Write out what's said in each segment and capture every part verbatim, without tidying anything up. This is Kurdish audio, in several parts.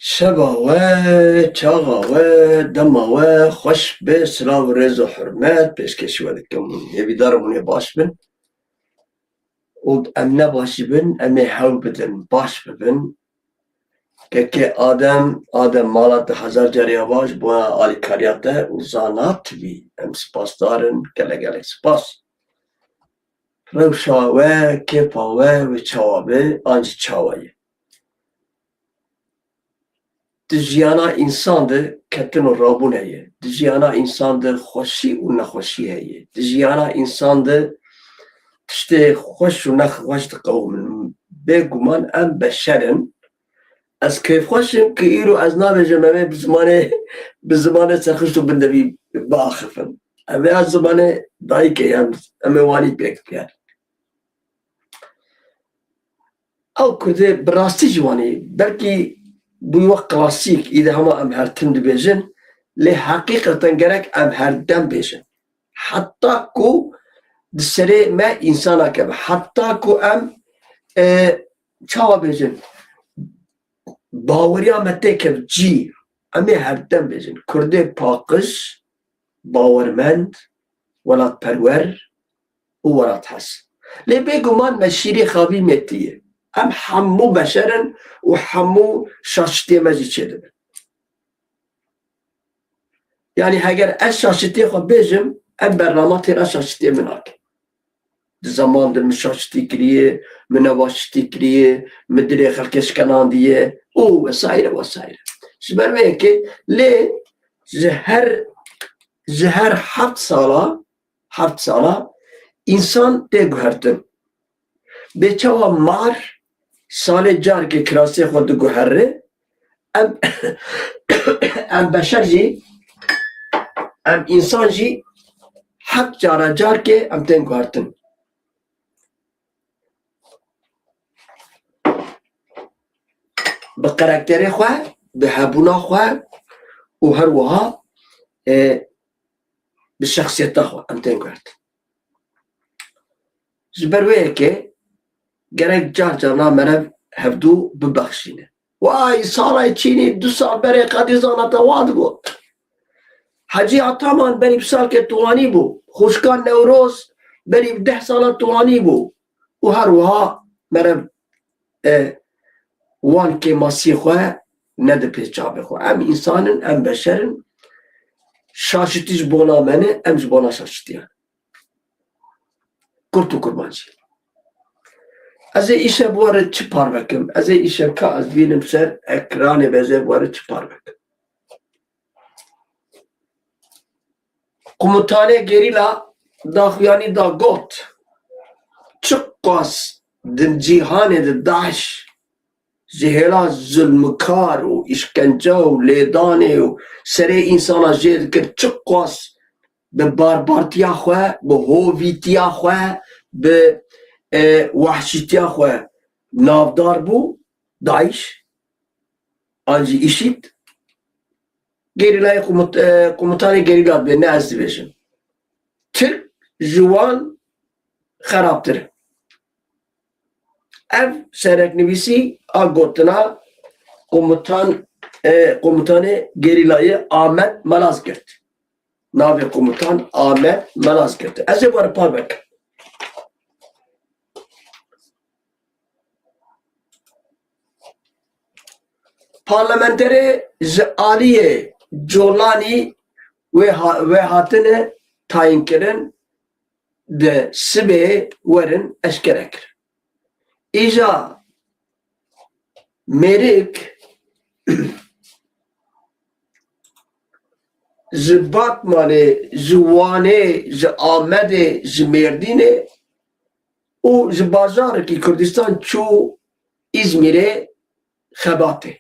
Şeva we, çaxa we, dema we xweş be, silav, rêz û hurmet pêşkêşî we dikim. Hêvîdar im hûn ê baş bin. Û em ne baş jî bin, em ê hewl bidin, baş bibin. Kekê Adem, Adem mala te hezar carî ava ji bo alîkariya te û zana tu bî. Em spasdar in, gelek gelek spas. Rewşa we, kêfa we wê çawa be, an jî çawa ye? Di jiyana însan de ketin û rabûn heye. Di jiyana însan de xweşî û nexweşî heye. Di jiyana însan de tiştê xweş û nexweş diqewimin. Bêguman em beşer in. Ez kêfxweş im ku îro ez nabêjim em ê bi zimanê, bi zimanê serxişt û bindevî biaxifin. Em ê ez zimanê dayikê em, em ê wanî pêk bikin. Ew kurdê bi rastî jî wanî, belkî bû wek klasîk, îde hema em her tim dibêjin, lê heqîqeten gerek em her dem bêjin. Heta ku di serê me însana keve, heta ku em, e, çawa bêjin, baweriya me têkeve cî, em ê her dem bêjin. Kurdê paqij, bawermend, welatperwer û welathes. Lê bêguman me şîrê xavî mêtî ye. Em hemû beşer in û hemû şaşitiyê me jî çêdibin. Yanî heger ez şaşitiyê xwe bêjim, ev bernama têra şaşitiyê min nake. Di zeman de min şaşitî kiriye, min nevaşitî kiriye, min dilê xelkê şikenandiye û vesaire vesaire. Ji ber vê yekê lê ji her, ji her heft sala, heft sala însan tê guhertin. Bê çawa mar salê carkê kirasê xwe diguhere, em, em beşer jî, em însan jî heft cara carkê em tên guhertin. Bi karakterê xwe, bi hebûna xwe û her wiha, e, bi şexsiyeta xwe em tên guhertin. Ji ber wê yekê gerek car carna meriv hevdû bibexşîne. Way, salay çînî du sal berê qedî zana te wa digot. Hecî Ataman berî bi salkê tu wanî bû. Xwişka Newroz berî bi deh sala tu wanî bû. Û her wiha meriv, e, wan kêmasiyê xwe nede pê çavê xwe. Em însan in, em beşer in. Şaşitî ji bona me ne, em ji bona şaşitiyan. Kurd û kurmancî. Ez ê îşev were çi parve kim? Ez ê îşev ka ez bînim ser ekranê be, ez ê were çi parve kim? Komutanê gerîla daxuyanî da got, çiqas di cîhanê de DAIŞ ji hêla zulmikar û îşkence û lêdanê û serê însana jê dikir, çiqas bi barbartiya xwe, bi hovîtiya xwe, bi, e, wehşîtiya xwe navdar bû, DAIŞ, an jî IŞÎD, gerîlayê komut-, e, komutanê gerîla dibe, ne ez dibêjim. Tirk ji wan xerabtir e. Ev sereknivîsî a gotina komutan, e, komutanê gerîlayê Amed Malazgirt. Navê komutan Amed Malazgirt. Ez ê were parve kim. Parlamenterê ji aliyê Colanî wê ha-, wê hatine tayînkirin, di sibê werin eşkere kir. Îja mêrik ji Batmanê, ji Wanê, ji Amedê, ji Mêrdînê û ji bajarekî Kurdistan çû Îzmîrê xebatê.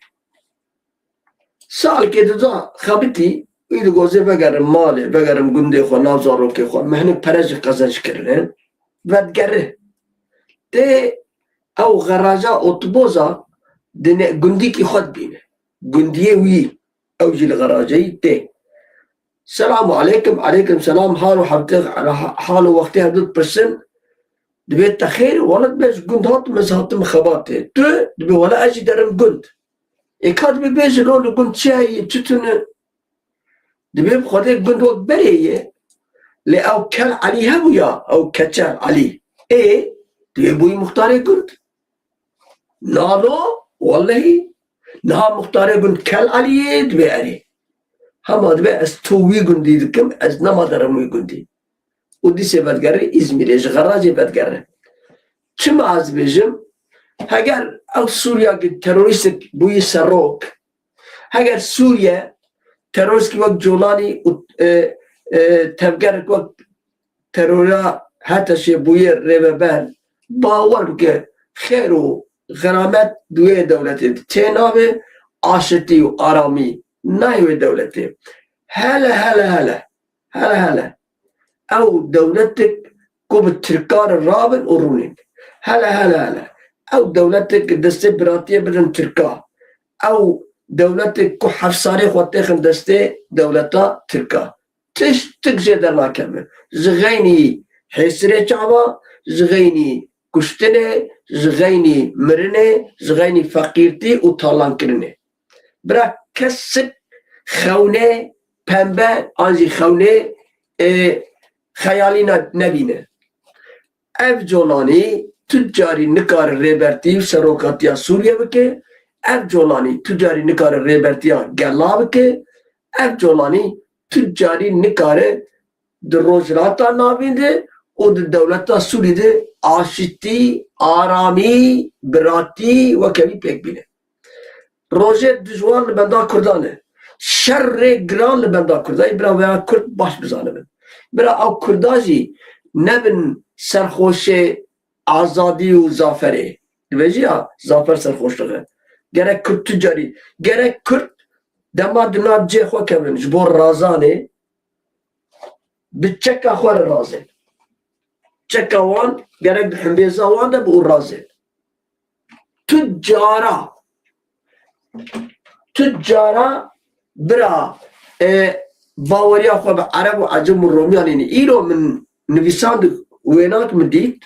Salkê dida xebitî, wî digot ez ê vegerim malê, vegerim gundê xwe, nav zarokê xwe, min hinek pere jî qezenc kirine, vedigere. Tê ew xeraja otoboza di ne-, gundîkî xwe dibîne. Gundiyê wî, ew jî li xeraceyî tê. Selamu aleykum, aleykum selam, hal û hevte-, hal û wextê hevdu dipirsin. Dibê te xêr, wele dibê ji gund hatim, ez hatim xebatê. Tu dibê wele ez jî derim gund. Ê ka dibê bêje lo li gund çi heye, çi tune? Dibê bi Xwedê gund wek berê ye. Lê ew Kel Elî hebûya, ew Keçel Elî. Ê, dibê bûyî muxtarê gund. Nalo, wellehî, niha muxtarê gund Kel Elî ye, dibê erê. Hema dibê ez tu wî gundî dikim, ez nema derim wî gundî. Û dîsê vedigere Îzmîrê, ji xeracê vedigere. Çima ez dibêjim? Heger ew Sûriya ki terorîstik bûyî serok, heger Sûriye terorîstkî wek Colanî û, e, e, tevgerek wek terora HTŞê bûye rêveber, bawer bike, xêr û xeramet di wê dewletê de tê nabe, aşitî û aramî nayê wê dewletê. Hele, hele, hele. Hele hele. Ew dewletek ku bi Tirka re rabin û rûnin. Hele hele hele. Ew dewletek destê biratiyê bidin Tirka. Ew dewletek ku hefsarê xwe têxin destê dewleta Tirka. Tiştik jê dernakeve. Ji xeynî hêsirê çava, ji xeynî kuştinê, ji xeynî mirinê, ji xeynî feqîrtî û talankirinê. Bira kesik xewnê pembe an jî xewnê, e, xeyalî ne-, nebîne. Ev Colanî tu carî nikare rêbertî û serokatiya Sûriye bike, ev Colanî tu carî nikare rêbertiya gela bike, ev Colanî tu carî nikare di Rojhilata Navîn de û di dewleta Sûrî de aşitî, aramî, biratî weke wî pêk bîne. Rojê dijwar li benda Kurdan e. Şerê giran li benda Kurdan e. Bira veya Kurd baş bizanibin. Bira ew Kurda jî nebin serxoşê azadî û zaferê. Dibêjî ya, zafer serxoşlixê. Gerek Kurd tu carî, gerek Kurd dema di nav cê xwe kevin ji bo razanê, bi çeka xwe re razên. Çeka wan gerek di himbêza wan de bi û razên. Tu cara, tu cara bira, e, baweriya xwe bi Ereb û Ecem û Romiyan hînî. Îro min nivîsand wênak min dît,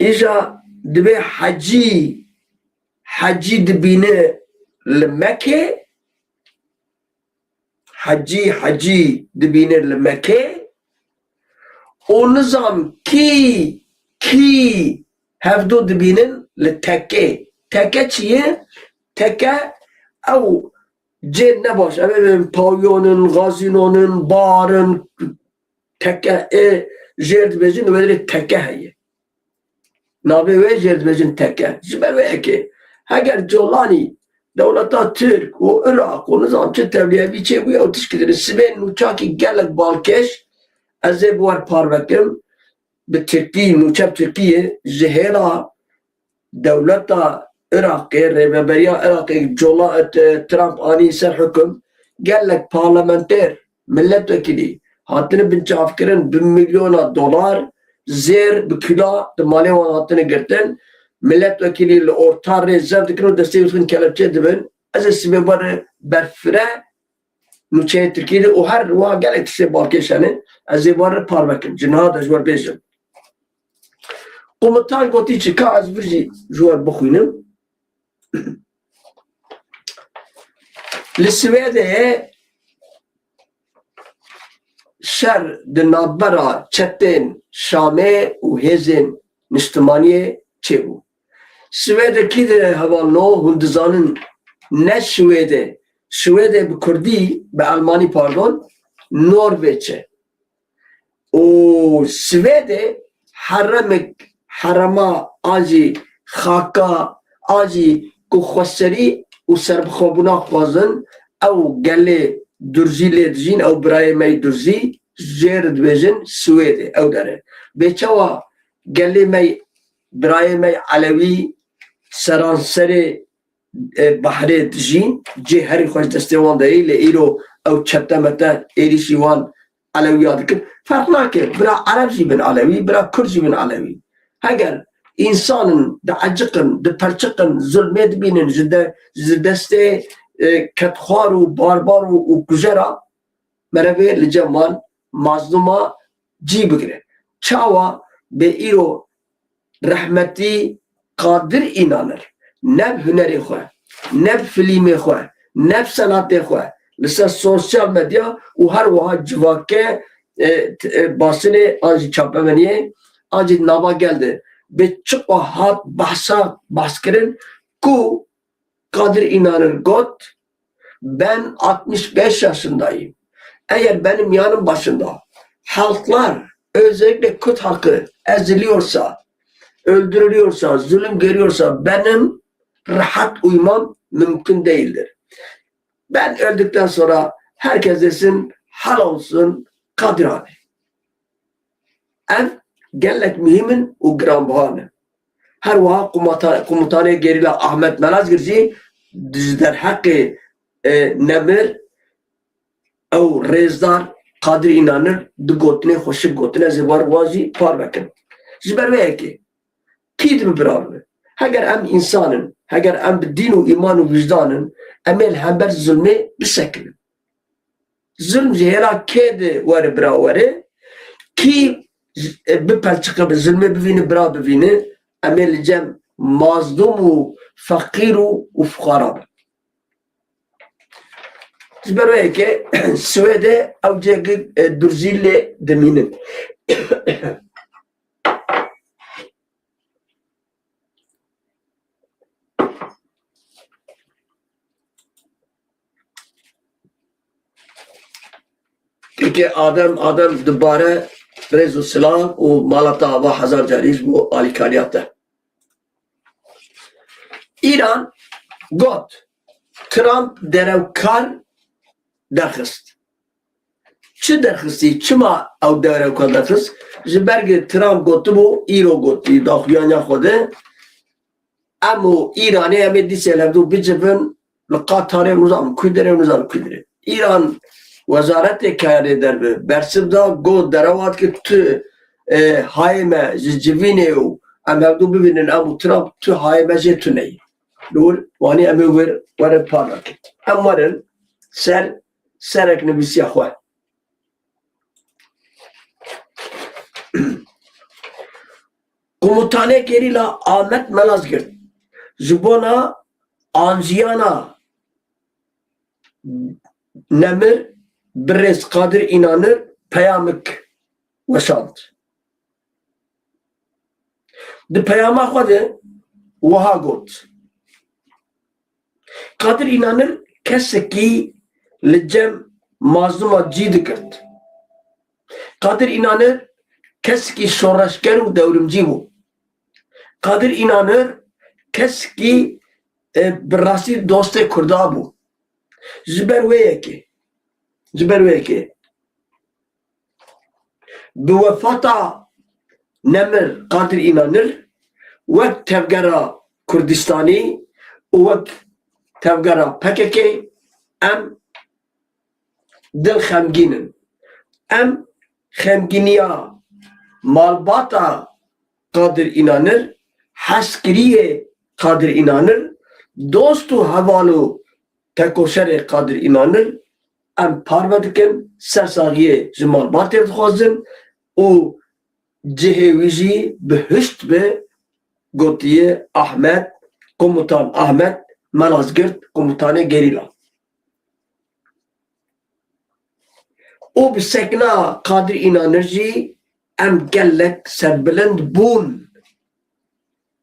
îja dibê hecî, hecî dibîne li Mekê, hecî, hecî dibîne li Mekê û nizam kî, kî hevdu dibînin li Tekê. Teke çi ye? Teke ew cê nebaş, ev ê pavyonin, gazînonin, barin, teke ê jêr dibêjin, wê dirê teke heye. Navê wê jêr dibêjin teke. Ji ber wê yekê. Heger Colanî dewleta Tirk û Iraq û nizam çi tevliyevî çêbûye ew tişkî dibê. Sibê nûçakî gelek balkêş ez ê bi we re parve kim. Bi Tirkî, nûçe bi Tirkî ye. Ji hêla dewleta Iraqê, rêveberiya Iraqê Cola-, e, Trump anî ser hukum, gelek parlamenter, milletvekilî hatine binçavkirin bi milyona dolar, zêr bi kula di malê wan hatine girtin. Milletvekilî li orta rê zev dikin û destê wî dixin kelepçe dibin. Ez ê sibê we re berfire nûçeyê Tirkî de û her wiha gelek tiştê balkêş hene. Ez ê we re parve kim. Ji niha de ji we re bêjim. Komutan gotî çi, ka ez vir jî ji we re bixwînim. Li Swêdeyê şer di navbera çetên Şamê û hêzên niştimaniyê çêbû. Swêde kî de hevalno hûn dizanin, ne Şwêde, Şwêde bi kurdî, bi almanî pardon, Norveç e. Û Swêdê heremek, herema an jî xaka an jî ku xweserî û serbixwebûna xwazin, ew gelê Durzî lê dijîn, ew birayê me yê Durzî jê re dibêjin Swêdê, ew dere. Bê çawa gelê me, birayê me Elewî seranserê e, behrê dijîn, cê herî xweş destê wan de yî, lê îro ew çete mete êrîşî wan Elewiya dikin. Ferq nake, bira Ereb jî bin Elewî, bira Kurd jî bin Elewî. Heger însanin dieciqin, diperçiqin, zulmê dibînin ji de, ji destê, e, kedxwar û barbar û, û kujera, merevê li cem wan mazlûma cî bigire. Çawa bê îro rehmetî Qadir Înanir ne bi hunerê xwe, ne bi filîmê xwe, ne bi senatê xwe li ser sosyal medya û her wiha civake, e, t-, e, basînê an jî çapemeniyê an jî nava gel de bê çiqa hat behsa, behs kirin ku Kadir İnanır got, "Ben altmış beş yaşındayım. Eğer benim yanım başında halklar, özellikle Kürt halkı eziliyorsa, öldürülüyorsa, zulüm görüyorsa benim rahat uyumam mümkün değildir. Ben öldükten sonra herkes desin, hal olsun Kadir abi." Ev gelek muhîm in û giranbiha ne. Her wiha qumata-, qumitanê gerîla Ahmet Melazgir jî di ji derheqê, e, Nemir ew rêzdar Qadir Înanir di gotinê xweşik gotine, ez ê war wiha jî parve kim. Ji ber wê yekê kî dibe bira bibe. Heger em însan in, heger em bi dîn û îman û wijdan in, em ê li hember zilmê bisekinin. Zilm ji hêla kê de were bira were, kî, e, bipelçiqe bi zilmê bivîne bira bivîne, em ê li cem mazlûm û feqîr û, û fuqara bin. Ji ber wê yekê Swêdê ew cihê, e, durzî lê dimînin. Peki Adem, Adem dubare rêz û silav û mala te ava hezar carî ji bo alîkariya te. Îran got, Trump derewkar derxist. Çi derxistî? Çima ew derewka derxist? Ji ber ku Trump gotibû, îro gotî, daxuyaniya xwe de, em û Îranê em ê dîsê li hevdû bicivin, li Qatarê û nizam ku derê û nizam ku derê. Îran wezaretê karê derve bersiv da, got derewa dike tu, e, hayê me ji civînê û em hevdû bibînin, em û Trump tu hayê me jê tu neyî. Li wir wanî em ê wir werin parve kin. Em werin ser serek nivîsiya xwe. Komutanê gerîla Ahmet Melazgirt ji bona anjiyana Nemir birêz Qadir Înanir peyamik weşand. Di peyama xwe de wiha got, Qadir Înanir kesekî li cem mazlûma cî digirt. Qadir Înanir kesekî şoreşger û dewrimcî bû. Qadir Înanir kesekî, e, bi rastî dostê Kurda bû. Ji ber wê yekê, ji ber wê yekê, bi wefata Nemir Qadir Înanir wek tevgera Kurdistanî û wek tevgera P K K em dil xemgîn in. Em xemgîniya malbata Qadir Înanir, hezkiriyê Qadir Înanir, dost û heval û tekoşerê Qadir Înanir em parve dikin, sersaxiyê ji malbatê dixwazin û cihê wî jî bihişt be, gotiye Ahmet, Komutan Ahmet Melazgirt, komutanê gerîla. Û bi sekna Qadir Înanir jî em gelek serbilind bûn.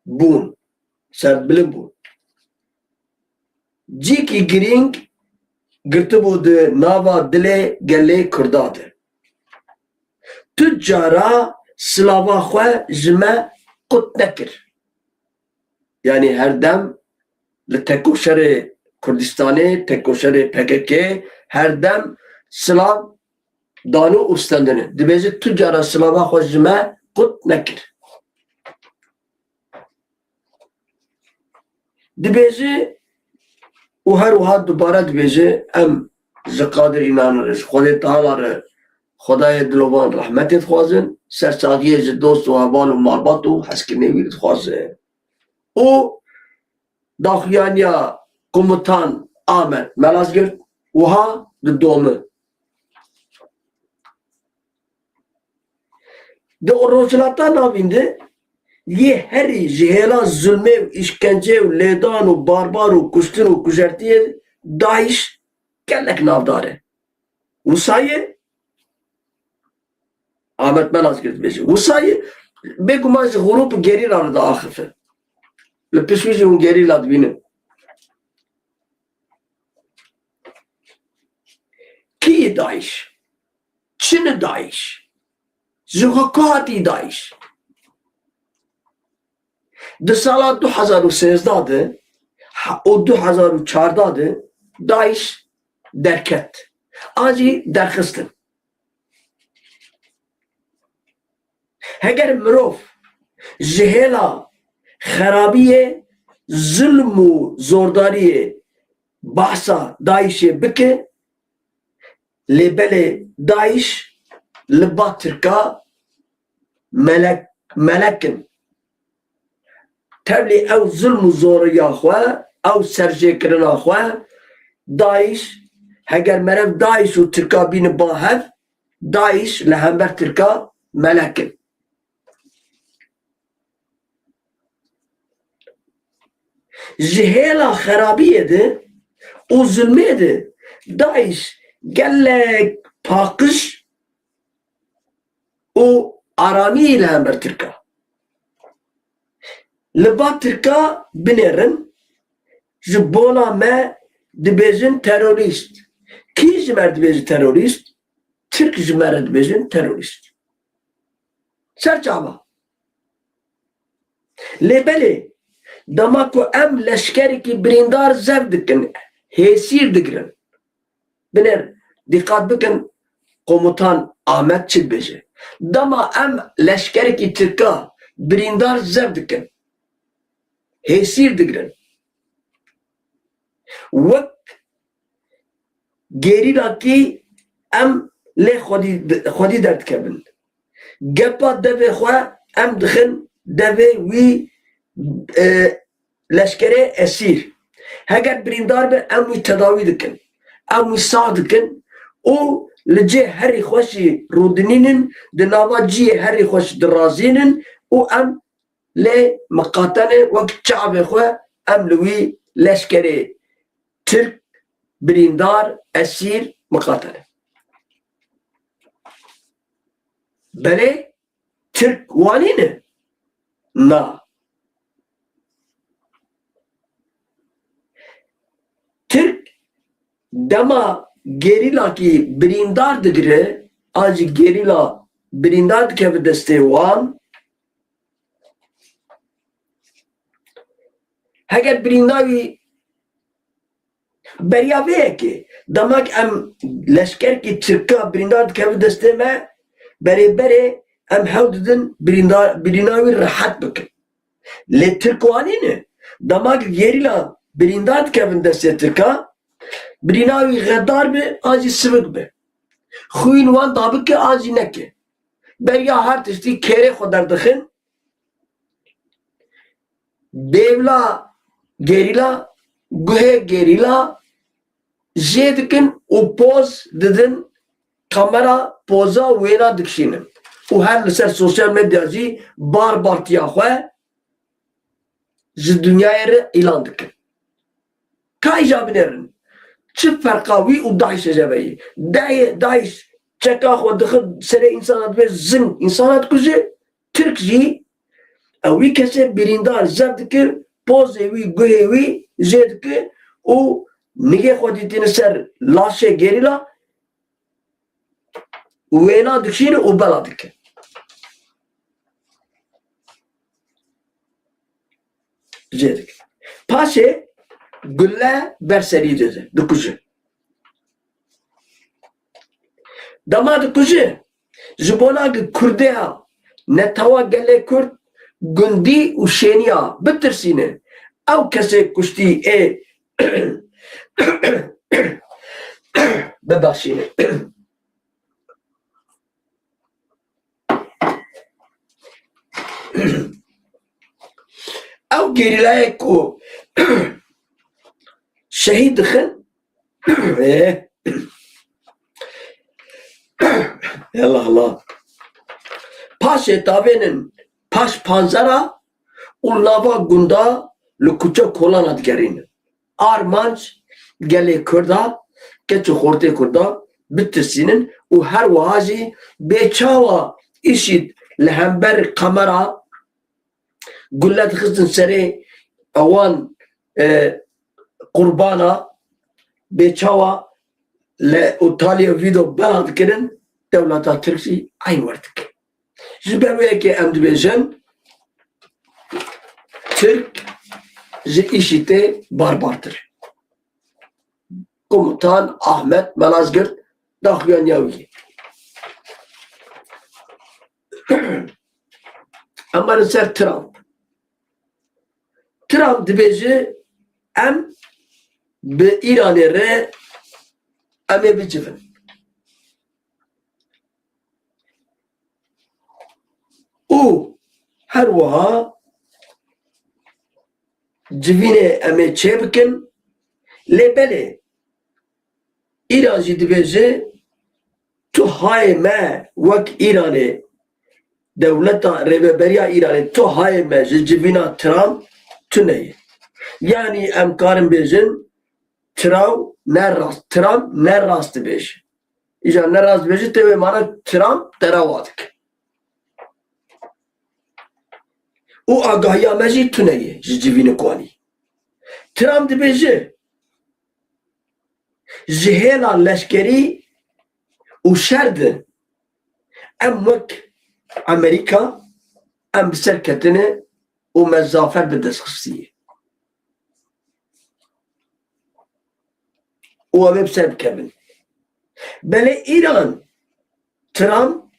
Bûn. Serbilind bûn. Cîkî girîng girtibû di nava dilê gelê Kurda de. Tu cara silava xwe ji me qut nekir. Yanî her dem li tekoşerê Kurdistanê, tekoşerê P K K, her dem silav danû û stendine. Dibêje tu cara silava xwe ji me qut nekir. Dibêje û her wiha dubare dibêje, em ji Qadir Înanir re, ji Xwedê Teala re, Xwedayê dilovan rehmetê dixwazin, sersaxiyê ji dost û heval û malbat û hezkirinê wî dixwazin. Û daxuyaniya Komutan Ahmet Melazgirt wiha didome. Di Rojhilata Navîn de yê herî ji hêla zulmê û îşkence û lêdan û barbar û kuştin û kujertiyê DAIŞ gelek navdar e. Wisa yê Ahmet Melazgirt dibêje. Wisa yê bêguman ji grûp û gerîla re diaxife. Li pişt wî jî hûn gerîla dibînin. Kî yê DAIŞ? Çi ne DAIŞ? Ji xwe ku hatî DAIŞ? Di sala du hezar û sêzdeh de ha-, û du hezar û çardeh de DAIŞ derket. An jî derxistin. Heger mirov ji hêla xerabiyê, zilm û zordariyê bahsa DAIŞê bike, lê belê DAIŞ li ba Tirka melek, melek in. Tevlî ew zilm û zoriya xwe, ew serjêkirina xwe, DAIŞ, heger meriv DAIŞ û Tirka bînin ba hev, DAIŞ li hember Tirka melek in. Ji hêla xerabiyê de û zulmê de DAIŞ gelek paqij û aramî li hember Tirka. Li ba Tirka binêrin, ji bona me dibêjin terorîst. Kî ji me re dibêje terorîst? Tirk ji me re dibêjin terorîst. Ser çava. Lê belê, dema ku em leşkerekî birîndar zev dikin, hêsîr digirin. Binêr, dîqat bikin, Komutan Ahmet çi dibêje. Dema em leşkerekî Tirka birîndar zev dikin, hêsîr digirin. Wek gerîlakî em lê xwedî, xwedî derdikevin. Gepa devê xwe em dixin devê wî, e, leşkerê esîr. Heger birîndar be, em wî tedawî dikin. Em wî sax dikin û li cê herî xweş jî rûdinînin, di nava cihê herî xweş dirazînin û em lê miqatene wek çavê xwe em li wî leşkerê Tirk birîndar, esîr miqatene. Belê Tirk wanî ne? Na. Tirk dema gerîlakî birîndar digire, an jî gerîla birîndar dikeve destê wan, heger birîndar wî beriya vê yekê, dema ku em leşkerekî Tirka birîndar dikeve destê me, berê berê em hewl didin birîndar, birîna wî rehet bikin. Lê Tirk wanî ne. Dema ku gerîla birîndar dikevin destê Tirka, birîna wî xedar be, an jî sivik be. Xwîn wan dabike, an jî neke. Beriya her tiştî kêrê xwe derdixin, dêvla gerîla, guhê gerîla jê dikin û poz didin, kamera poza wêna dikişînin. Û her li ser sosyal medya jî barbartiya xwe ji dinyayê re îlan dikin. Ka îja binêrin. Çi ferqa wî û DAIŞê ji ve ye? DAIŞ, DAIŞ çeka xwe dixin serê însana, dibê zin însana dikuje. Tirk jî ew wî kesê birîndar zev dike, pozê wî, guhê wî jê dike û nigê xwe dîtîne ser laşê gerîla, wêna dikişîne û bela dike. Jê dike. Paşê gule ber serî dide, dikuje. Dema dikuje, ji bona ku Kurdê ha netewa gelê Kurd gundî û şêniya bitirsîne, ew kesê kuştî ê bibexşîne. Ew gerîlayê ku şehîd dixin, eh, Allah Allah. paşê tavênin paş panzera û nava gunda li kuçe kolana digerînin. Armanc gelê Kurda, keç û xortê Kurda bitirsînin û her wiha jî bê çawa îşîd li hember kamera gule dixistin serê ewan, e, qurbana bê çawa li û taliyê vî de bela dikirin, dewleta Tirk jî eyn wer dike. Ji ber wê yekê em dibêjin, Tirk ji îşîtê barbartir e. Komutan Ahmet Malazgirt daxuyaniya wî. Em werin ser Trump. Trump dibêje, em bi Îranê re em ê bicivin. Û her wiha civînê em ê çêbikin, lê belê Îran jî dibêje, tu hayê me wek Îranê, dewleta rêveberiya Îranê, tu hayê me ji civîna Trump tune ye. Yanî em karin bêjin, Trump ne rast, Trump ne rast dibêje. Îja ne rast dibêje, tê wê mana Trump derewa dike. Û agahiya me jî tune ye ji civînê ku anî. Trump dibêje, ji hêla leşkerî û şer de em wek Amerîka em bi ser ketine û me zafer bi dest xistiye. Û em ê bi ser bikevin. Belê Îran Trump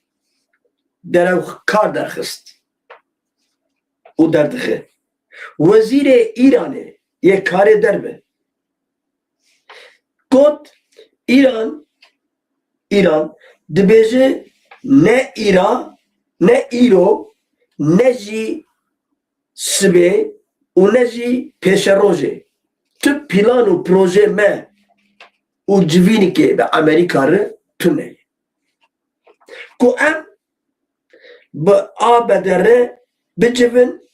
derewkar derxist û derdixe. Wezîrê Îranê yê karê derve got, Îran, Îran dibêje ne îra, ne îro, ne jî sibê û ne jî pêşerojê tu plan û projê me û civînikê bi Amerîka re tune ye. Ku em bi A B D re bicivin,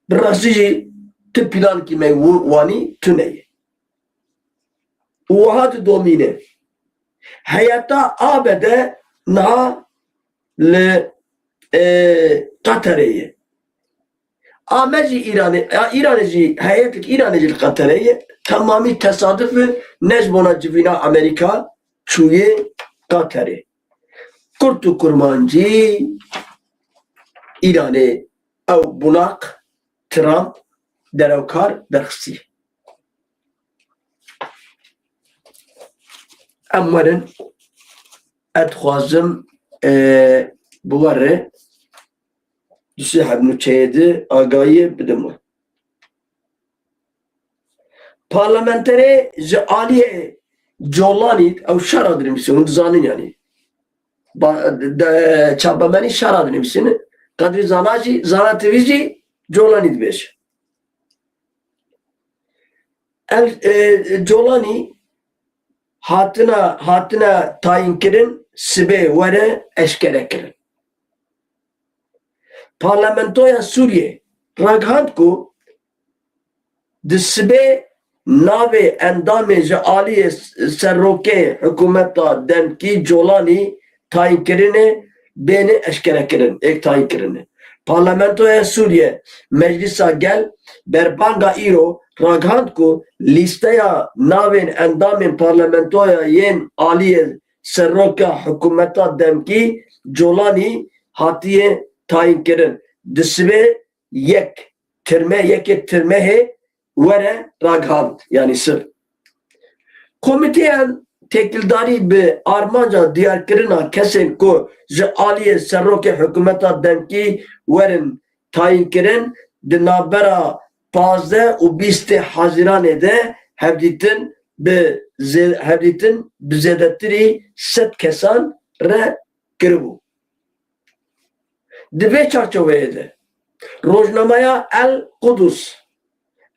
bi rastî jî tu plankî me û wanî tune ye. Û wiha didomîne. Heyeta A B D niha li, e, Qatarê ye. A me jî Îranê, a Îranê jî, heyetek Îranê jî li Qatarê ye. Temamî tesaduf e, ne ji bona civîna Amerîka çûye Qatarê. Kurt û kurmancî Îranê ew bunak Trump derewkar derxistî. Em werin, ez dixwazim, e, bi we re di sê hebnûçeyê de agahiyê bidim we. Parlamenterê ji aliyê Colanî, ew şera dinivîsin, hûn dizanin yanî. Ba-, de, çapemenî şera dinivîsin. Qedrî Zana jî, Zana T V jî Colanî dibêje. Ev, e, Colanî hatina, hatina tayînkirin sibê were eşkerekirin. Parlamentoya Sûriyê ragihand ku di sibê navê endamê ji aliyê serokê hikûmeta demkî Colanî tayînkirinê bêne eşkerekirin, êk tayînkirinê. Parlamentoya Sûriye, Meclisa Gel, berbanga îro ragihand ku lîsteya navên endamên parlamentoya yên aliyê seroka hikûmeta demkî Colanî hatiye tayînkirin. Di sibê yek tirme, yekê tirmehê were ragihand, yanî sir. Komîteyan têkildarî bi armanca diyarkirina kesên ku ji aliyê serokê hikûmeta demkî werin tayînkirin, di navbera pazdeh û bîstê Hezîranê de hevdîtin bi zê-, hevdîtin bi zêdetirî sed kesan re kiribû. Di vê çarçoveyê de rojnameya El Qudus,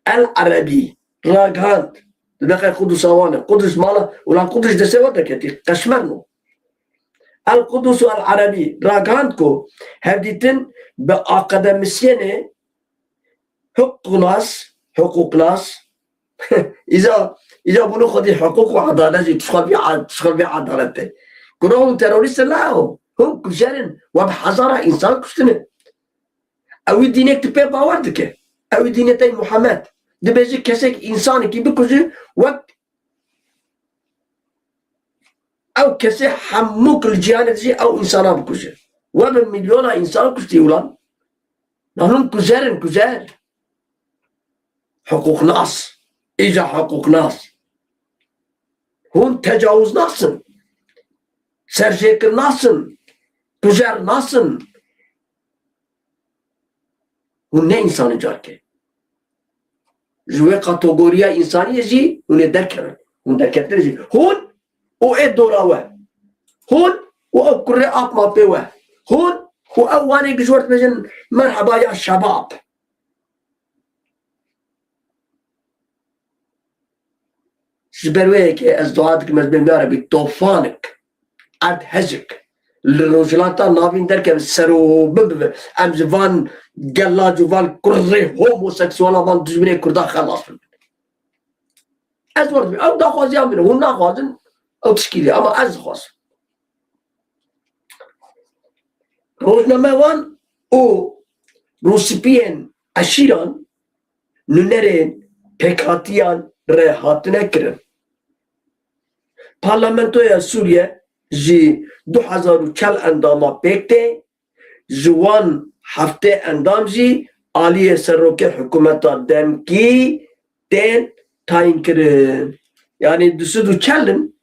El Erebî, ragihand, di neqe Qudusa wan e. Qudus mala, ulan Qudus destê we derketî, qeşmerno. El Qudus El Erebî ragihand ku hevdîtin bi akademîsyenê hiqûqnas, hiqûqnas, îca, îca bûne xwedî hiqûq û edalet jî, tişxwe vî a-, tişxwe vî edalet e. Gura hûn terorîst in, la hûn, hûn kujer in, we bi hezara însan kuştine. Ew ê dînek tu pê bawer dike. Ew ê dînê te yê Muhammed. Dibêje kesek însanekî bikuje, wek ew kesê hemû ku li cîhanê dijî ew însana bikuje. We bi milyona însan kuştî ulan. Na hûn kujer in, kujer. Hiqûqnas. Îca hiqûqnas. Hûn tecawiznas in. Serjêkirnas in. Kujernas in. Hûn ne însanê carkê. Ji wê kategoriya însaniyê jî hûn ê derkevin. Hûn derkevtin jî. Hûn û ê dora we. Hûn û ew kurê ap mapê we. Hûn û ew wanê ku ji we re dibêjin merheba ya şebab. Ji ber wê yekê ez dua dikim, ez bêm ya Rebî tofanik, erdhejik li Rojhilata Navîn derkeve, serobin bibe. Em ji van gelac û van kurê homoseksualan, van dijminê Kurdan xelas bibin. Ez wer dibêm. Ew daxwaziya min e. Hûn naxwazin, ew tişkî diye. Ama ez dixwazim. Rojnamevan û rûspiyên eşîran nûnerên pêkhatiyan re hatine kirin. Parlamentoya Sûriye jî du hezar û çel endama pêk tê, ji wan heftê endam jî aliyê serokê hikûmeta demkî tên tayînkirin. Yanî du sed û çel in,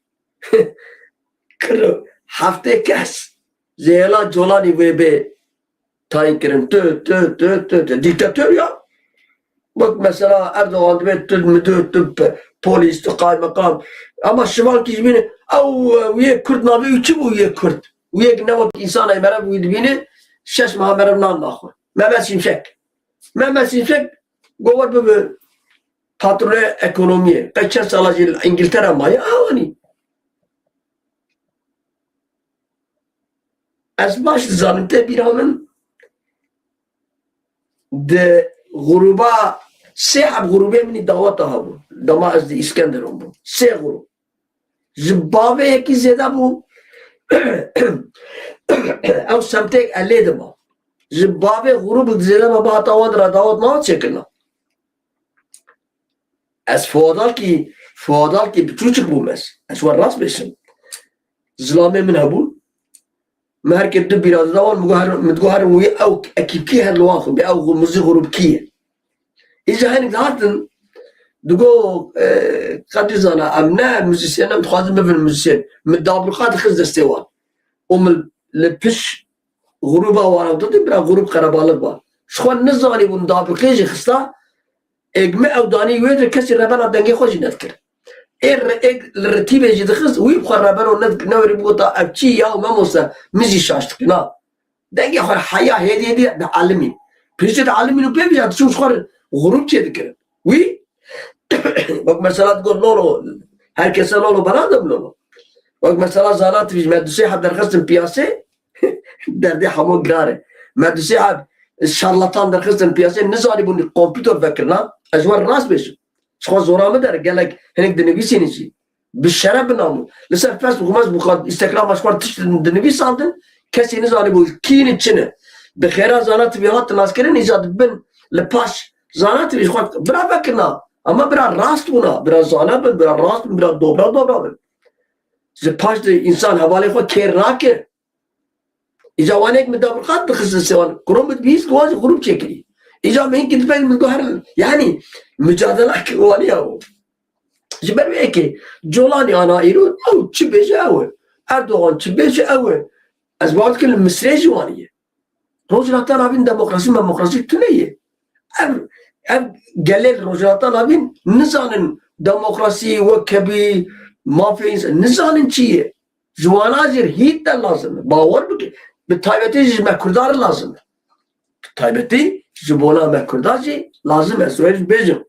kiro heftê kes ji hêla Colanî wê bê tayîn kirin. Tu, tu, tu, tu, tu. Dîktator ya. Wek mesela Erdogan dibê tu midir, tu pe-, polîs, tu qaymeqam. Ama şivankî ji bîne, ew, wî yê Kurd nabê, wî çi bû wî yê Kurd? Wî yek ne wek însanay meriv wî dibîne, şeş meha meriv nan naxwe. Mehmet Şimşek. Mehmet Şimşek go wer bibe patrona ekonomiyê. Qey çend sala jî li Îngiltere maye, awanî. Ez baş dizanim, tê bîra min di grûba, sê heb grûbê min î daweta hebû. Dema ez di Îskenderon bûm. Sê grûb. Ji bavê yekî zêde bû. Ew semtê ez lê dima. Ji bavê grûbek zêde me bihata wan re dawet mawet çêkirina. Ez feodalkî, feodalkî biçûçik bûm ez. Ez we rast bêjim. Zilamê min hebûn. Me her kê du bîra dida wan, min got her, min digot her wî ew ekîpkî her li wan xwe bê, ew muzî grûbkî ye. Îca hinek dihatin, digot, e, Qedî zana, em ne muzîsyen, em dixwazin bibin muzîsyen. Min dabluqa dixist destê wan. Û min li piş grûba wan didî, bira grûb qerebalix ba. Ji xwe nizanîbûn dabluqê jî xista, êg min ew danî wê dir, kesî rebera dengê xwe jî nedikir. Ê re-, êg li ritîbê jî dixist, wî bi xwe rebero ne-, newerî bigota, ev çi ya, memose, min jî şaş dikir, na. Dengê xwe heya hêdî hêdî dielimîn. Piştî dielimîn û pê vîja diçûn ji xwe re grûb çêdikirin. Wî, wek mesela digot lolo, her kese lolo bela de lolo. Wek mesela zana tivî ji me du sê heb derxistin piyasê, derdê hemû giran e. Me du sê heb şarlatan derxistin piyasê, nizanîbûn kompûter vekirina. Ez ji we re rast bêjim. Ji xwe zora min der, gelek hinek dinivîsînin jî. Bi şeref, bi namûs. Li ser Facebook, mez bû xwe, Instagram, ji xwe tişt dinivîsandin, kesî nizanîbû kî ne, çi ne. Bi xêra Zana T V hat naskirin, îca dibin li paş Zana T V ji xwe bira vekirina. Ama bira rast bûna, bira zana bin, bira rast bin, bira dobra dobra bin. Ji paş de însan hevalê xwe kêr nake. Îca wanek min dabirqat dixistin sê wan. Kuro min dibîst, wan jî grûb çêkirî. Îca min hinkî dibeng min got her, yanî, micadela ki waniya o. Ji ber wê yekê, Colanî ana îro, ew çi bêje ew e. Erdogan çi bêje ew e. Ez bawer dikim li Misrê jî waniye. Rojhilata Navîn demokrasî, memokrasî tune ye. Ev, ev gelê li Rojhilata Navîn nizanin demokrasî, wekhevî, mafê însan, nizanin çi ye. Ji wana jî hît de lazim e. Bawer bike. Bi taybetî jî ji me Kurdan re lazim e. Bi taybetî ji bona me Kurdan jî lazim e. Ez wê jî bêjim.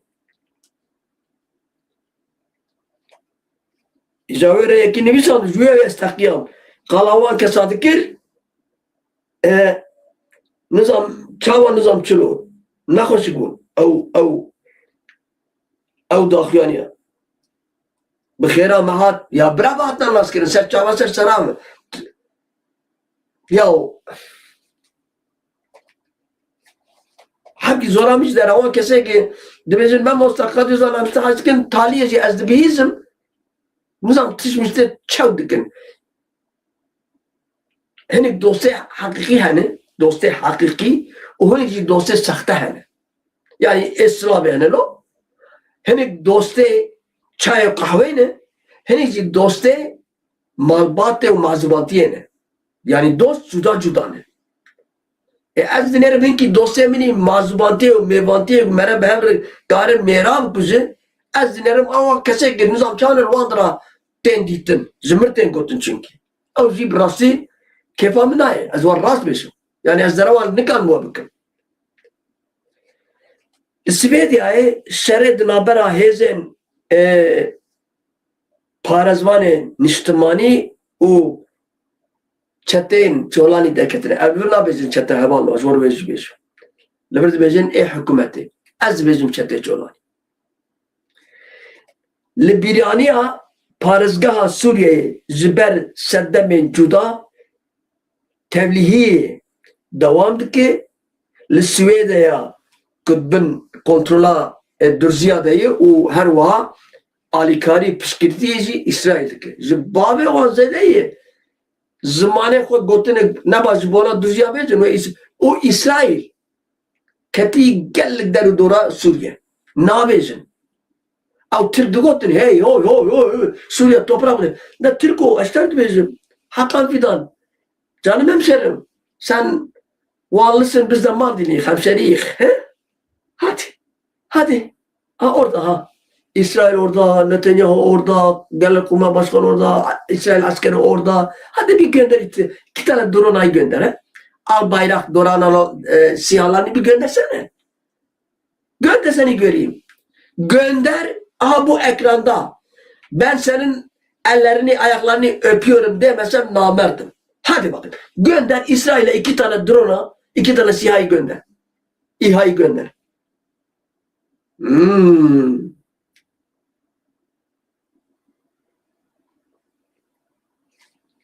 Îja wê re yekî nivîsand, ji wê ez teqiyam. qala wan kesa dikir, e, nizam, çawa nizam çilo, nexweşik bûn. Ew, ew, ew daxuyaniye. Bi xêra me hat, ya bira ve hatine naskirin, ser çava ser sera me. Ya, hemkî zora min ji dera wan kesê ki dibêjin, me mosta qedî zana, min te hez dikin, taliyê jî ez dibihîzim, nizam tişt min ji te çew dikin. Hinek dostê heqîqî hene, dostê heqîqî û hinek jî dostê sexte hene. Yani ê silavê hene lo. Hinek dostê çayê qehweyê ne, hinek jî dostê malbatê û mazûbantiyê ne. Yani dost cuda cuda ne. E, ez dinêrim hinkî dostê min î mazûbantiyê û mêvantiyê mere bi hev re karin mêra bikujin, ez dinêrim awa kesek nizam çanin wan dira tên dîtin. Ji mir tên gotin çunkî. Ew jî bi rastî kêfa min nayê. Ez wan rast bêjim. Yani ez zere wan nikan we bikim. Li Swêdyayê şerê di navbera hêzên, e, parêzvanê niştimanî û çeteyên Colanî derketine. Ev li vir nabêjin çete hevalno, ji bo wê jî bêjim. Li vir dibêjin ê hikûmetê. Ez dibêjim çetê Colanî. Li bîraniya parêzgeha Sûriyeyê ji ber sedemên cuda tevlîhiyê dewam dike. Li Swêdeya ku bin kontrola, e, Durziya de ye û her wiha alîkarî piştgirtiyê jî Îsraîl dike. Ji bavê wan zêde ye. Zimanê xwe gotine neba ji bona Durziya bêjin û Îs-, û Îsraîl ketî gelek der û dora Sûriye. Nabêjin. Ew Tirk digotin, hey, hoy, hoy, hoy, hoy, Sûriye toprak ne. Ne Tirko, ez ter dibêjim. Hakan Fidan. Canım hemşerim. Sen Vanlısın, biz de Mardinliyiz, hemşeriyiz. He? Hadi. Hadi. Ha, orada ha. İsrail orada, Netanyahu orada, Genelkurmay Başkanı orada, İsrail askeri orada. Hadi bir gönder iki, iki tane drone gönder, he. Al bayrak, drone al, e, sihalarını bir göndersene. Gönder seni göreyim. Gönder, aha bu ekranda. Ben senin ellerini, ayaklarını öpüyorum demesem namerdim. Hadi bakın. Gönder İsrail'e iki tane drone, iki tane SİHA'yı gönder. İHA'yı gönder. Hmm.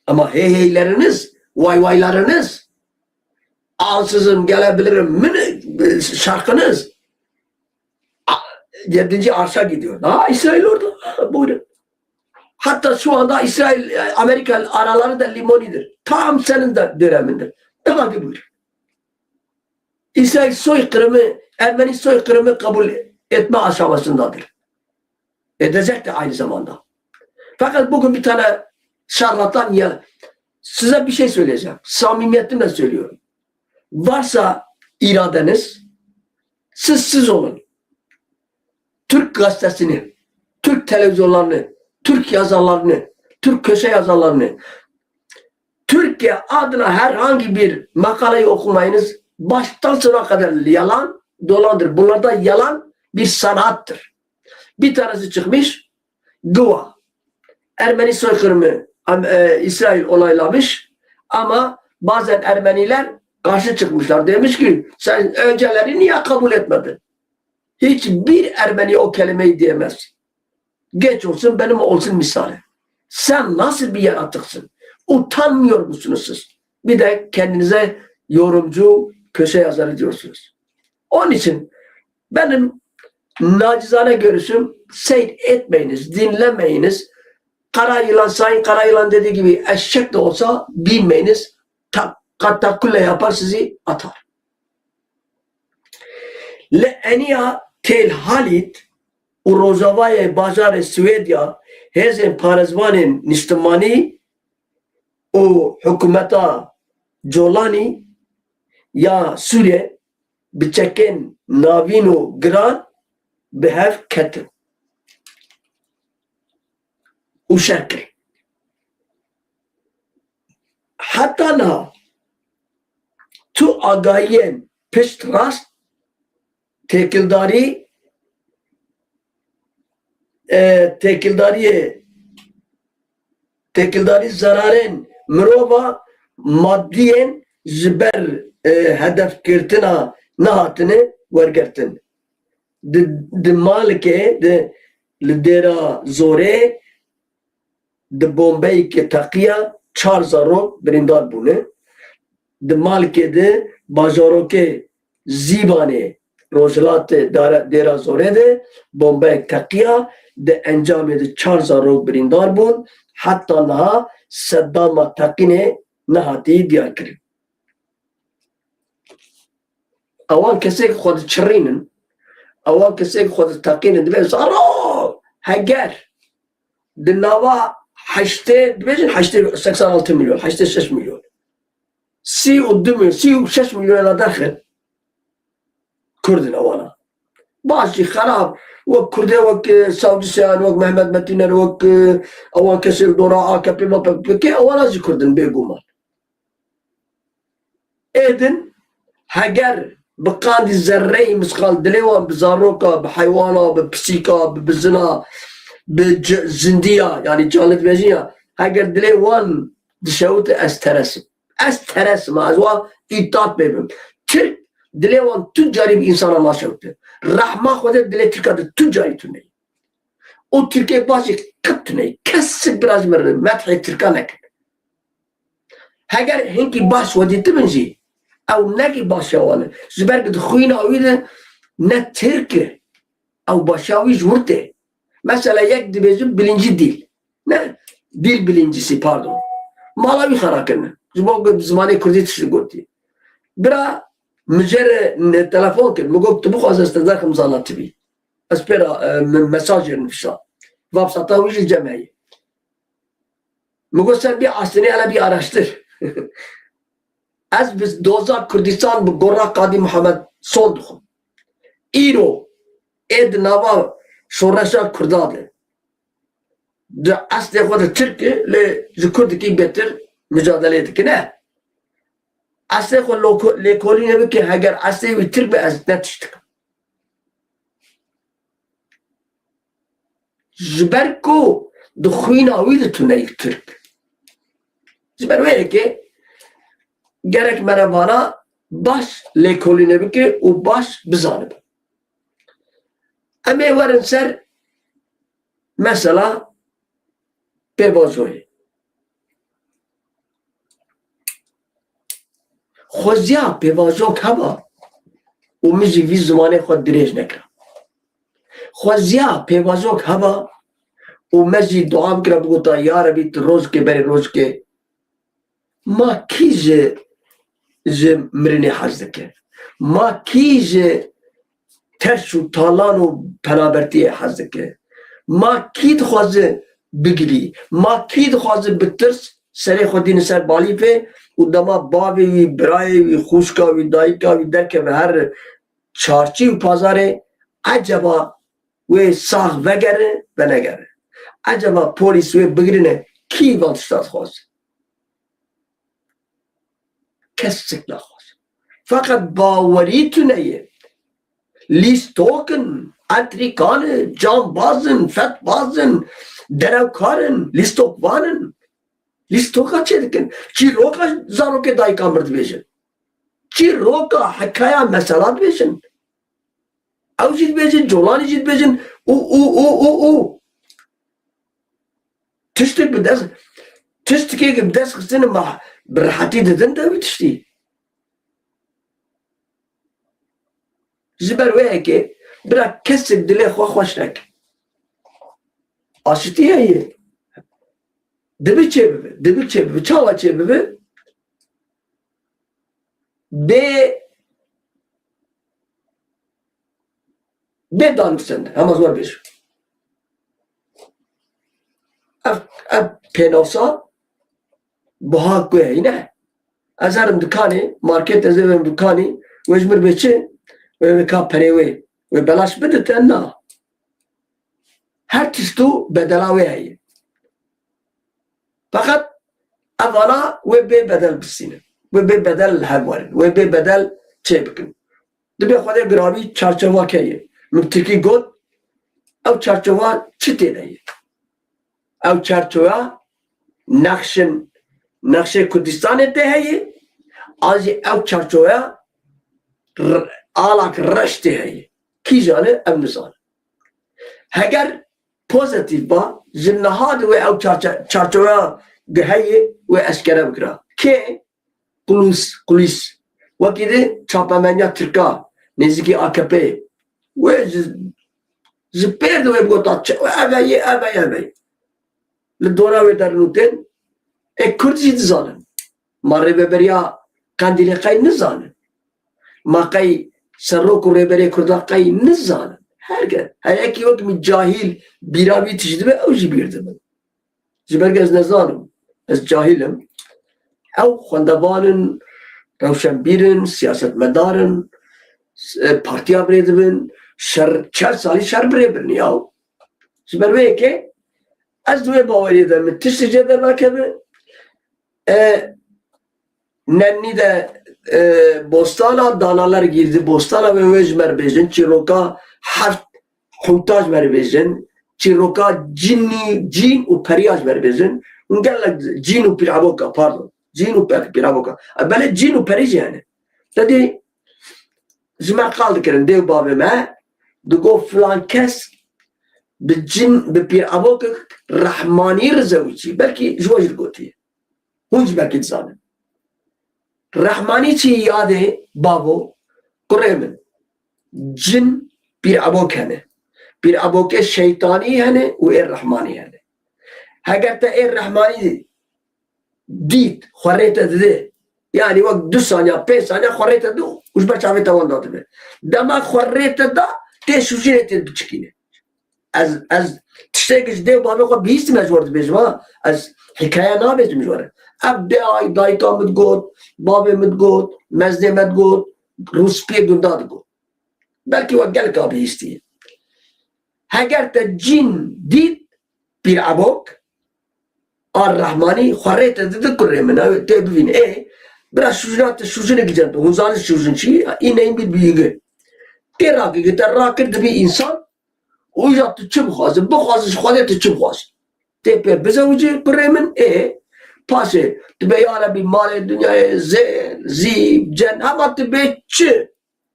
Ama hey heyleriniz, vay vaylarınız, ansızın gelebilirim min, e, şarkınız, a, yedinci arşa gidiyor. Ha, İsrail orada. Ha, buyurun. Hatta şu anda İsrail, e, Amerika araları da limonidir. Tam senin de dönemindir. Devam ki buyur. İsrail soykırımı, Ermeni soykırımı kabul etme aşamasındadır. Edecek de aynı zamanda. Fakat bugün bir tane şarlatan ya, size bir şey söyleyeceğim. Samimiyetimle söylüyorum. Varsa iradeniz, siz siz olun. Türk gazetesini, Türk televizyonlarını, Türk yazarlarını, Türk köşe yazarlarını, Türkiye adına herhangi bir makaleyi okumayınız, baştan sona kadar yalan, dolandır. Bunlarda yalan bir sanattır. Bir tanesi çıkmış, Gıwa. Ermeni soykırımı, Am-, e, İsrail onaylamış ama bazen Ermeniler karşı çıkmışlar. Demiş ki, sen önceleri niye kabul etmedin? Hiçbir Ermeni o kelimeyi diyemez. Geç olsun, benim olsun misali. Sen nasıl bir yaratıksın? Utanmıyor musunuz siz? Bir de kendinize yorumcu, köşe yazarı diyorsunuz. Onun için benim nacizane görüşüm, seyretmeyiniz, dinlemeyiniz. Kara yılan, Sayın Kara Yılan dediği gibi eşek de olsa binmeyiniz. Ta-, katakulle yapar sizi atar. Li eniya Tel Halîd û rojavayê bajarê Swêdya hêzên parêzvanên niştimanî û hikûmeta Colanî ya Sûriyê bi çekên navîn û giran bi hev ketin û şer kirin. Heta niha tu agahiyên pişt rast têkildarî, e, têkildariyê, têkildarî zerarên Mirova madiyên ji ber, e, hedefgirtina nehatine wergirtin. Di, di Malikê, di, li Dêra Zorê, di bombeyeke teqiya çar zarok birîndar bûne. Di Malikê de bajarokê Zîbanê, rojhilatê Dara-, Dêra Zorê de bombeyek teqiya, di encamê de çar zarok birîndar bûn. Heta niha sedama teqînê nehatî diyarkirin. Ewan kesê ku xwe diçirînin, ewan kesê ku xwe diteqînin, dibên zarok, heger di nava heştê, dibêjin heştê, seksen altı milyon, heştê şeş milyon, sî û du milyon, sî û şeş milyona derxe Kurd in ewana. Baş jî xerab, wek Kurdê, wek, e, Savcı Seyan, wek Mehmet Metiner, wek, e, ewan kesê li dora A K P, M H P, P K K, ewana jî Kurd in bêguman. Êdin, heger bi qandî zerreyî misqal dilê wan bi zaroka, bi heywana, bi pisîka, bi bizina, bi ci-, zindiya, yanî canlî dibêjin ya, heger dilê wan dişewite, ez teresim. Ez teresim, ez wa îtat pê bim. Tirk dilê wan tu carî bi însana naşewite. Rehma Xwedê dilê Tirka de tu carî tune ye. Û Tirkê baş jî qet tune ye. Kesik bira ji min re methê Tirka nekin. Heger hinkî baş xwe dîtibin jî, ew nekî başa wan e. Ji ber ku di xwîna wî de ne Tirk e. Ew başa wî ji wir tê. Mesela yek dibêjin bilincî dîl. Ne? Dîl bilincisi, pardon. Mala wî xera kirine. Ji bo ku bi zimanê kurdî tişt gotî. Bira min jê re ne telefon kir. Min got, tu bixwaze ez te derxim zana tibî. Ez pê re, e, me-, mesajê nivîsa. Vapsata wî jî cem heye. Min got, ser bî astênê hele bî araştir. Ez bi doza Kurdistan bi gora Qadî Muhammed Son dixwim. Îro ê di nava şoreşa Kurda de di eslê xwe de Tirk e, lê ji Kurdikî bêtir mucadelê dike. Ne. Eslê xwe loko-, lêkolînê bike, heger eslê wî Tirk be, ez ne tişt dikim. Ji ber ku di xwîna wî de tune yî Tirk. Ji ber wê yekê gerek me re vana baş lêkolînê bike û baş bizanibe. Em ê werin ser mesela pêvajoyê. Xweziya pêvajok heba û min jî vî zimanê xwe dirêj nekira. Xweziya pêvajok heba û me jî dua bikira, bigota, ya Rebî, tu rojkê berê rojkê Ma kî ji, ji mirinê hez dike? Ma kî ji teş û talan û penabertiyê hez dike? Ma kî dixwaze bigirî? Ma kî dixwaze bi tirs serê xwe dîne ser balîfê û dema bavê wî, birayê wî, xwişka wî, dayika wî derkeve her çarçî û pazarê, eceba wê sax vegere, venegere? Eceba polîs wê bigirine, kî van tişta dixwaze? Kesik naxwaze. Feqet bawerî tune ye. Lîstok in, etrîkan in, cambaz in, fetbaz in, derewkar in, lîstokvan in. Lîstoka çê dikin. Çîroka zarokê dayika mir dibêjin. Çîroka hekaya mesela dibêjin. Ew jî dibêjin, colanî jî dibêjin û, û, û, û, û. Tiştek bi dest, tiştekê bi dest xistine ma bi rehetî didin de wî tiştî. Ji ber wê yekê bira kesek dilê xwe xweş neke. Aşitî heye. Dibi çê bibe, dibi çê bibe. Çawa çê bibe? Bê, bê danûsende, hema zor bêjim. Ev, ev pênasa buha ku heyî ne. Ez herim dikanê, market ez ê bim dikanê, wê ji mir bê çi? Wê, wê ka perê wê, wê belaş bidite, na. Her tişt û bedela wê heye. Feqet evana wê bê bedel bisînin. Wê bê bedel li hev werin. Wê bê bedel çê bikin. Dibê Xwedê giravî çarçova ke ye. Min tirkî got, ew çarçova çi tê de ye? Ew çarçoya nexşin, nexşê Kurdistanê tê heye, an jî ew çarçoveya r-, alak reş tê heye. Kîjan e, ew nizane. Heger pozîtîf ba, ji niha di wê ew çarçe-, çarçoveya gi heye wê eşkere bikira. Kê? Qulûs, Qulîs. Wekî di çapemeniya Tirka, nêzîkî A K P'ê. Wê ji, ji pêr de wê bigota çi, ev e yê, ev e, ev e. Li dora wê derin û tên, ê Kurd jî dizanin. Ma rêveberiya Qendîlê qey nizanin. Ma qey serok û rêberê Kurda qey nizanin. Herge, her yekî wek min cahîl bîra wî tişt dibe, ew jî bîr dibin. Ji ber ku ez nezanim, ez cahîl im. Ew xwendevan in, rewşenbîr in, siyasetmedar in, s-, e, partiya bi rê dibin, şer, çel salî şer bi rê birin ya. Ji ber wê yekê ez di wê baweriyê de min tiştê cê dernakeve, e, nennî de, e, bostana danaler girdi, bostana wê wê ji me re bêjin, çîroka heft hûta ji me re bêjin, çîroka cinî, cîn û periya ji me re bêjin. Hûn gelek cîn û pîreboka, pardon, cîn û per-, pîreboka. E, belê cîn û perî jî hene. Te dî ji me qal dikirin, dê û bavê me, digot filan kes bi cin, bi pîrebokek rehmanî re zewicî. Belkî ji we jî digotiye. Hûn jî belkî dizanin. Rehmanî çi yadê bavo, kurê min? Cin pîrebok hene. Pîrebokê şeytanî hene û ê rehmanî hene. Heger te ê rehmanî dît, xwe rê te dide. Yanî wek du saniya, pênc saniya xwe rê te dide û ji ber çavê te wenda dibe. Dema xwe rê te da, tê şûjinê tê diçikîne. Ez, ez tiştekî ji dê û bavê xwe bihîstî me ji we re dibêjim ha. Ez hikaye nabêjim ji we re. Ev dê ay dayika min digot, bavê min digot, meznê me digot, rûspiyê gunda digot. Belkî we gelka bihîstî. Heger te cîn dît, pîrebok, ar rehmanî, xwe rê te dide kurê min, ew tê bivîn. Ê, bira şûjina te şûjinekî cem, hûn zanin şûjin çi? Îneyin bir büyüğü. Tê rakî te rakir dibî însan, û îja tu çi bixwazî, bixwazî ji Xwedê tu çi bixwazî. Tê pê bizewicî kurê min, ê, paşê tu bê ya Rebî malê dinyayê, zêr, zîv, cen, hema tu bê çi?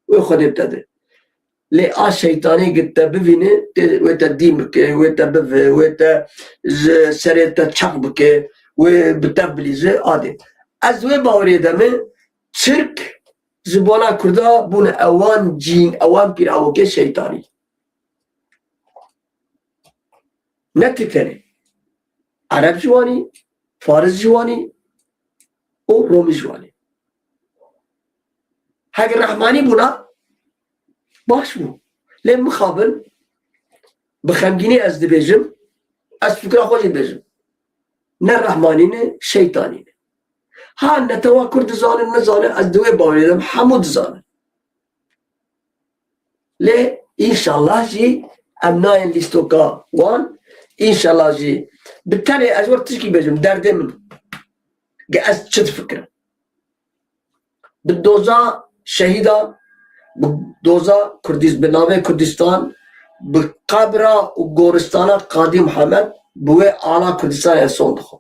Wê Xwedê bi te de. Lê a şeytanî gi te bivîne, tê, wê te dîn bike, wê te bive, wê te ji serê te çeq bike, wê bi te bilîze, adê. Ez wê baweriyê de me, çirk ji bona Kurda bûne ewan cîn, ewan pîrevokê şeytanî. Ne Tirk tenê. Ereb jî wanî, Faris jî wanî û Romî jî wanî. Heger rehmanî bûna, baş bû. Lê mixabin, bi xemgînî ez dibêjim, ez fikra xwe jî dibêjim. Ne rehmanî ne, şeytanî ne. Ha netewa Kurd dizanin, nizanin, ez di wê bawerê de me, hemû dizanin. Lê înşallah jî em nayên lîstoka wan. Înşallah jî bi tenê ez wer tişkî bêjim, derdê min. Ge ez çi difikirim? Bi doza şehîda, bi doza Kurdis-, bi navê Kurdistan, bi qebra û goristana Qadî Mihemed, bi wê ala Kurdistanê ez son dixwim.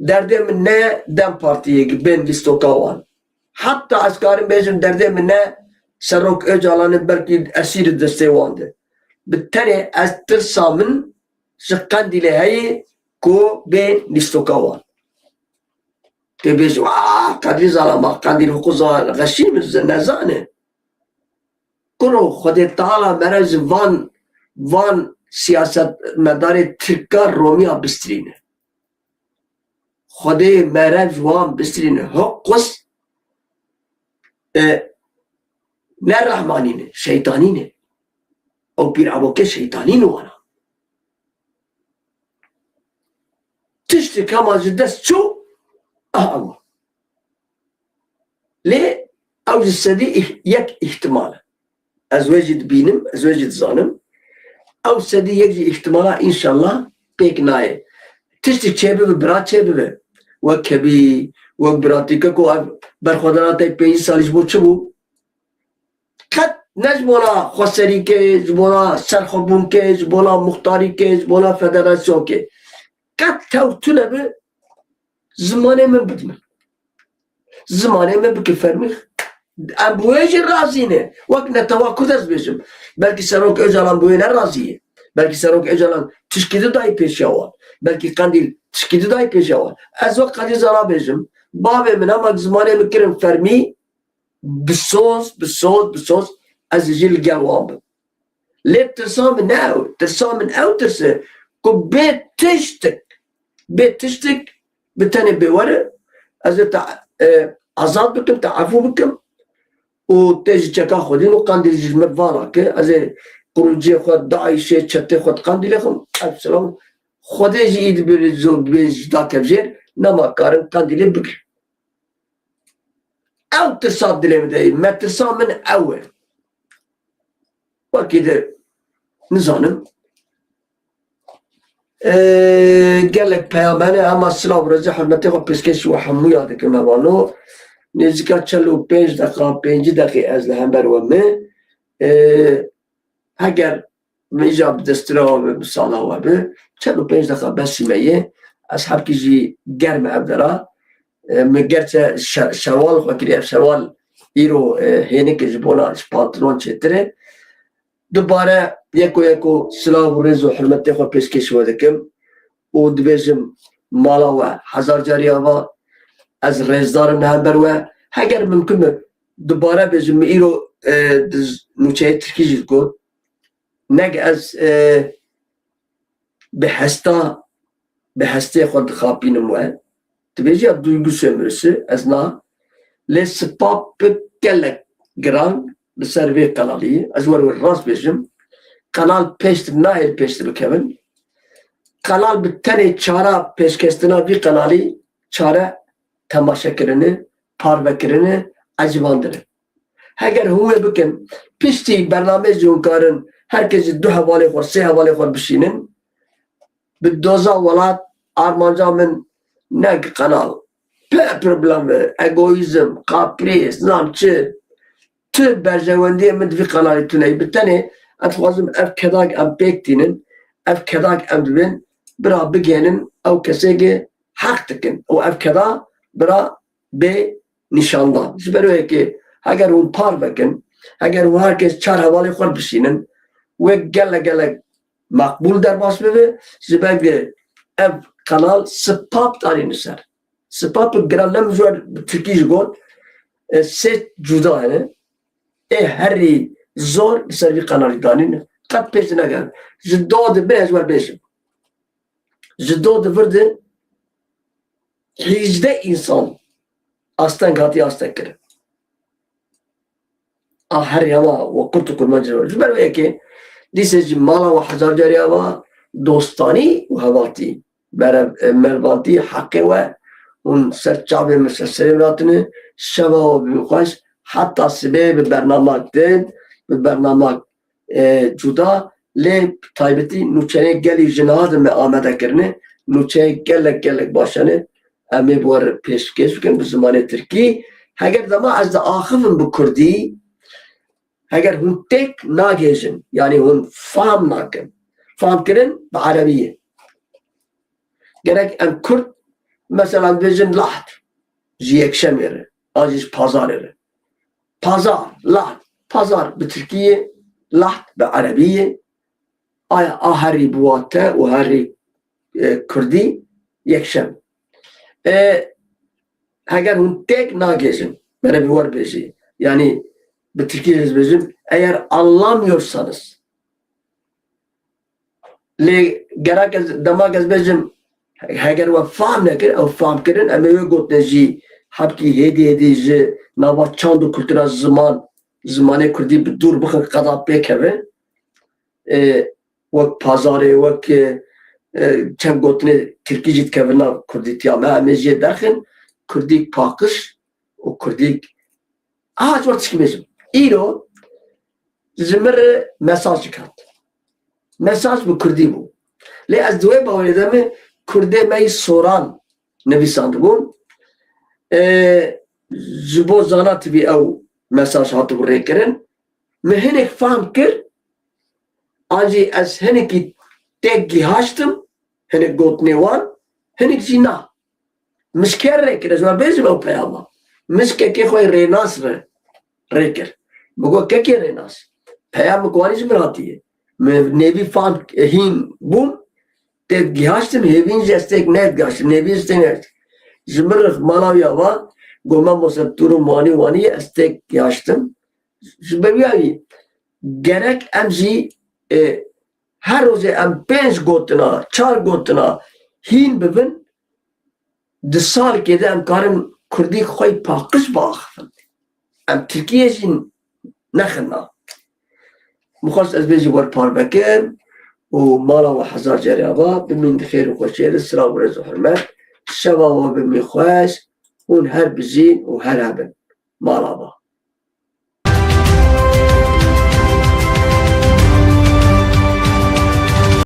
Derdê min ne DEM Partiyê ki bên lîstoka wan. Heta ez karim bêjim derdê min ne Serok Ocalan e, belkî esîr destê wan de. Bi tenê ez tirsa min ji Qendîlê heye ku bên lîstoka wan. Tê bêjim, "Ah, Qedrî zala ma Qendîl hiqû zan, xeşî min ze-, nezane." Kuro, Xwedê Teala mere ji van, van siyasetmedarê Tirka Romiya bistirîne. Xwedê mere ji wan bistirîne. Hiqûs, e, ne rehmanî ne, şeytanî ne. Ew pîrevokê şeytanî ne wana. Tiştek hema ji dest çû, ah, ew. Lê ew ji sedî ih-, yek îhtimal e. Ez wê jî dibînim, ez wê jî dizanim. Ew sedî yek jî îhtimala înşallah pêk nayê. Tiştek çêbibe, bira çêbibe. Wek kebî, wek biratîke ku ev berxwedana te pêncî salî ji bo çi bû? Qet ne ji bona xweserîkê, ji bona serxwebûnkê, ji bona muxtarîkê, ji bona federasyonke. Qet tew tune bi, Zimanê min bidin. Zimanê min bike fermî. Em bi wê jî razî ne. Wek netewa Kurd ez bêjim. Belkî Serok Ocalan bi wê ne razî ye. Belkî Serok Ocalan tişkî di dayî pêşiya wan. Belkî Qendîl tişkî di dayî pêşiya wan. Ez wek Qedîr Zana bêjim. Bavê min hema zimanê min kirin fermî, bi soz, bi soz, bi soz, ez ê jî li gel wan bim. Lê tirsa min ne ew. Tirsa min ew tirse ku bê tiştik, bê tiştik bi tenê bê were, ez ê te, e, azad bikim, te efû bikim û tê ji çeka xwedî û Qendîl jî ji min vala ke, ez ê qurûnciyê xwe, DAIŞê, çetê xwe di Qendîlê xim, ev silav Xwedê jî îdibirê zor dibê ji dakev jêr, nema karin Qendîlê bigir. Ew tirsa dilê min de ye. Me tirsa min ew e. Wekî de nizanim. Ee, gelek peyam hene, hema silav û rêzê hurmetê xwe pêşkêş we hemûya dikim hevano. Nêzîka çel û pênc deqa, pêncî deqî ez li hember we me. Ee, heger Vêca bi destira we be, bi sala we be. Çend û pênc deqa besî me ye. Ez hebkî jî germ ev dera. E, min gerçe şe-, şewal xwe kiriye. Ev şewal îro, e, hênik e ji bona ji pantolon çêtir e. Dubare yeko yeko silav û rêz û hurmetê xwe pêşkêş we dikim û dibêjim mala we hezar carî ava. Ez rêzdar im li hember we. Heger mimkun be dubare bêjim, min îro, e, di z-, nûçeyê tirkî jî digot. Neg ez, e, bi hesta, bi hestê xwe dixapînim we. Dibêjî ya duygu sömürüsü, ez na. Lê sipap bi gelek giran li ser vê qenalî. Ez wer wer rast bêjim. Qenal pêştir nahêl pêştir bikevin. Qenal bi tenê çara pêşkestina vî qenalî çare temaşekirinê, parvekirinê, ecibandinê. Heger hûn wê bikin, piştî bernameyê jî hûn karin her kes ji du hevalê xwe, sê hevalê xwe bişînin. Bi doza welat armanca min ne qenal. Pe problem e, egoîzm, kaprîz, nam çi. Tu berjewendiyê min di vî qenalî tune yî. Bi tenê ez dixwazim ev kedak em pêk tînin, ev kedak em dibin, bira bigihînin ew kesê ke heq dikin û ev keda bira bê nîşandan. Ji ber wê yekê heger hûn par vekin, heger hûn her kes çar hevalê xwe bişînin, wê gelek gelek meqbûl derbas bibe, ji ber ku ev kanal sipap danîne ser. Sipap giran, ne min ji we bi tirkî jî got, e, sê cuda hene. Ê herî zor li ser vî kanalî danîne. Qet pêş de negerin. Ji do de bin ez we bêjim. Ji do de vir de hîjdeh însan asteng hatiye asteng kirin. A herî hema we kurt û kurmancî re. Ji ber wê yekê dîse jî mala we hezar carî ava dostanî û hevaltî. Mere-, e, mervantî heqê we hûn ser çavê min ser serê min hatine, şeva we bibî xweş, heta sibê bi bernamak din, bi bernamak, e, cuda, lê taybetî nûçeyê gelî ji niha de me amade kirine, nûçeyê gelek gelek baş hene, em ê bi we re pêşkêş bikin bi zimanê tirkî. Heger dema ez diaxivim bi kurdî, heger hûn têk nagihêjin, yanî hûn fam nakin, famkirin bi erebî ye. Gerek em kurd, mesela, dibêjin lahd, ji yekşemê re, an jî ji pazarê re. Pazar, lahd, pazar bi tirkî ye, lahd bi erebî ye. Aya a herî bi wate û herî, e, kurdî yekşem. E, heger hûn têk nagêjin, mere bi wer bêjî. Yanî bi tirkî ez bêjim, eğer anlamıyorsanız. Lê gerek ez, dema ez bêjim, heger we fam nekir, ew fam kirin, em ê wê gotinê jî hebkî hêdî hêdî ji nava çand û kultura ziman, zimanê kurdî bi dûr bixin, qeda pêkeve. E, wek pazarê, wek, e, e, çend gotinê tirkî jî dikevin nav kurdîtiya me, em ê jê derxin, kurdîk paqij û kurdîk. Aha, ez we tişkî bêjim. Îro ji min re mesajek hat. Mesaj bi kurdî bû. Lê ez di wê bawerê de me kurdê me yî soran nivîsandibûn. E, ji bo Zana T V ew mesaj hatibû rêkirin. Min hinek fam kir, an jî ez hinekî têk gihaştim, hinek gotinê wan, hinek jî na. Min ji kê re rê kir, ez we bêjim ew peyama. Min ji kekê xwe yê Rênas re rê kir. Min got, "Kekê Rênas, peyam min ku anî ji min hatiye. Min nêvî fan hîn bûm, têk gihaştim, hêvîn jî ez têk nêk gihaştim, nêvîn jî têk nêk." Ji min re mala wî ava, got, "Mamoste, tu rû wanî wanî, ez têk gihaştim." Ji ber wî yî gerek em jî, e, her rojê em pênc gotina, çar gotina hîn bibin, di salkê de em karin kurdî xwe yî paqij biaxivin. Em tirkiyê jî nexin nav. Min xwest ez bêjim we parve kim û mala we hezar carî ava, bimîn di xêr û xweşiyê de, silav û rêz û hurmet. Şeva we bimî xweş, hûn her bijîn û her hebin. Mala we.